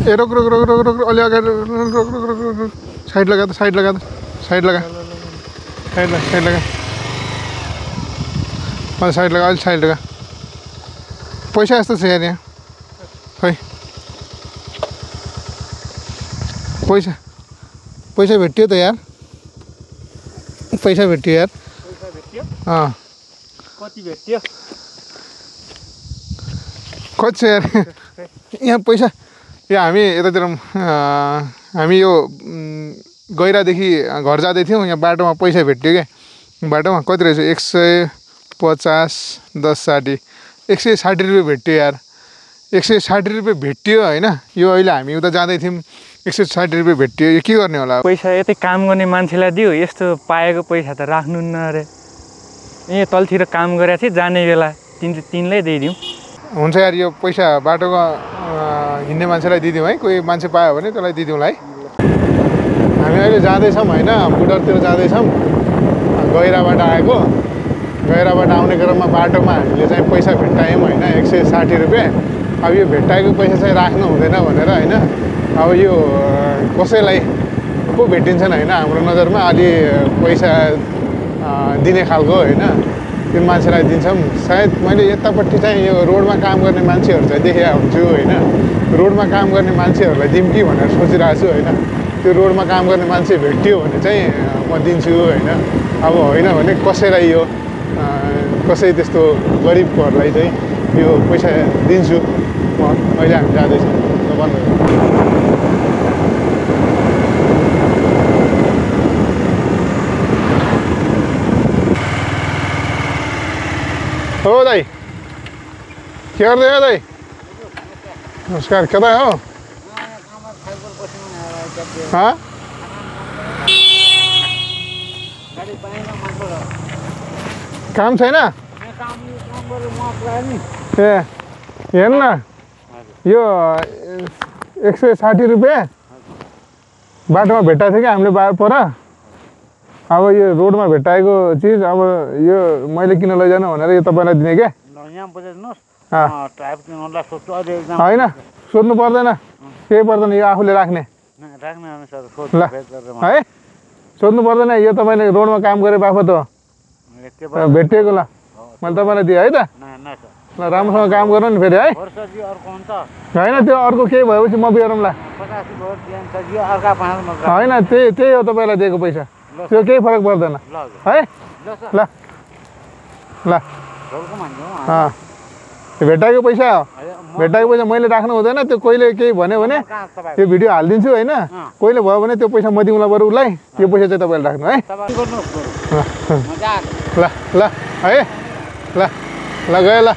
ए रुक रुक रुक रुक रुक अलि अगाडि रुक रुक रुक रुक रुक साइड लगा साइड लगा साइड लगा साइड लगा साइड लगा अलि साइड लगा अलि साइड लगा पैसा यस्तो छ यार यहाँ खै पैसा पैसा भेट्यो त यार पैसा भेट्यो यार पैसा भेट्यो अँ कति भेट्यो कति छ यार यहाँ पैसा यो हामी यतातिर हामी यो गैरादेखि घर जाँदै थियौँ यहाँ बाटोमा पैसा भेट्यो क्या बाटोमा कति रहेछ 150 10 60 160 रुपियाँ भेट्यो यार 160 रुपियाँ भेट्यो होइन यो अहिले हामी उता जाँदै थियौँ 160 रुपियाँ भेट्यो यो के गर्ने होला पैसा यतै काम गर्ने मान्छेलाई दियो यस्तो पाएको पैसा त राख्नु न अरे ए तलतिर काम गरेको थिएँ जाने बेला तिनलाई दिइदिउँ हुन्छ यार यो पैसा बाटोमा हिँड्ने मान्छेलाई दिदिउँ है कोही मान्छे पायो भने त्यसलाई दिदिउँला है हामी अहिले जाँदैछौँ होइन बुटरतिर जाँदैछौँ गैराबाट आएको गैराबाट आउने क्रममा बाटोमा हामीले चाहिँ पैसा भेट्टायौँ होइन 160 रुपियाँ अब यो भेट्टाएको पैसा चाहिँ राख्नु हुँदैन भनेर होइन अब यो कसैलाई पो भेटिन्छन् होइन हाम्रो नजरमा अलि पैसा दिने खालको होइन त्यो मान्छेलाई दिन्छौँ सायद मैले यतापट्टि चाहिँ यो रोडमा काम गर्ने मान्छेहरू चाहिँ देखेको हुन्छु होइन रोडमा काम गर्ने मान्छेहरूलाई दिउँ कि भनेर सोचिरहेको छु होइन त्यो रोडमा काम गर्ने मान्छे भेट्यो भने चाहिँ म दिन्छु होइन अब होइन भने कसैलाई यो कसै त्यस्तो गरिबकोहरूलाई चाहिँ यो पैसा दिन्छु म अहिले हामी जाँदैछौँ हो दाइ के गर्दै हो दाइ नमस्कार कता हो काम छैन ए हेर्नु न यो 160 रुपियाँ बाटोमा भेट्टाएको थियो कि हामीले पर अब यो रोडमा भेट्टाएको चिज अब यो मैले किन लैजानु भनेर यो तपाईँलाई दिने क्या होइन सोध्नु पर्दैन केही पर्दैन यो आफूले राख्ने ल है सोध्नु पर्दैन यो तपाईँले रोडमा काम गरे बापत हो भेटिएको ल मैले तपाईँलाई दिएँ है त ल राम्रोसँग काम गर्नु नि फेरि है होइन त्यो अर्को केही भएपछि म बिहारौँला होइन त्यही हो तपाईँलाई दिएको पैसा त्यो केही फरक पर्दैन है ल ल भेट्टाएको पैसा हो भेट्टाएको पैसा मैले राख्नु हुँदैन त्यो कोहीले केही भन्यो भने त्यो भिडियो हालिदिन्छु होइन कोहीले भयो भने त्यो पैसा म दिउँला बरु उसलाई यो पैसा चाहिँ तपाईँले राख्नु है ल ल है ल ल गयो ल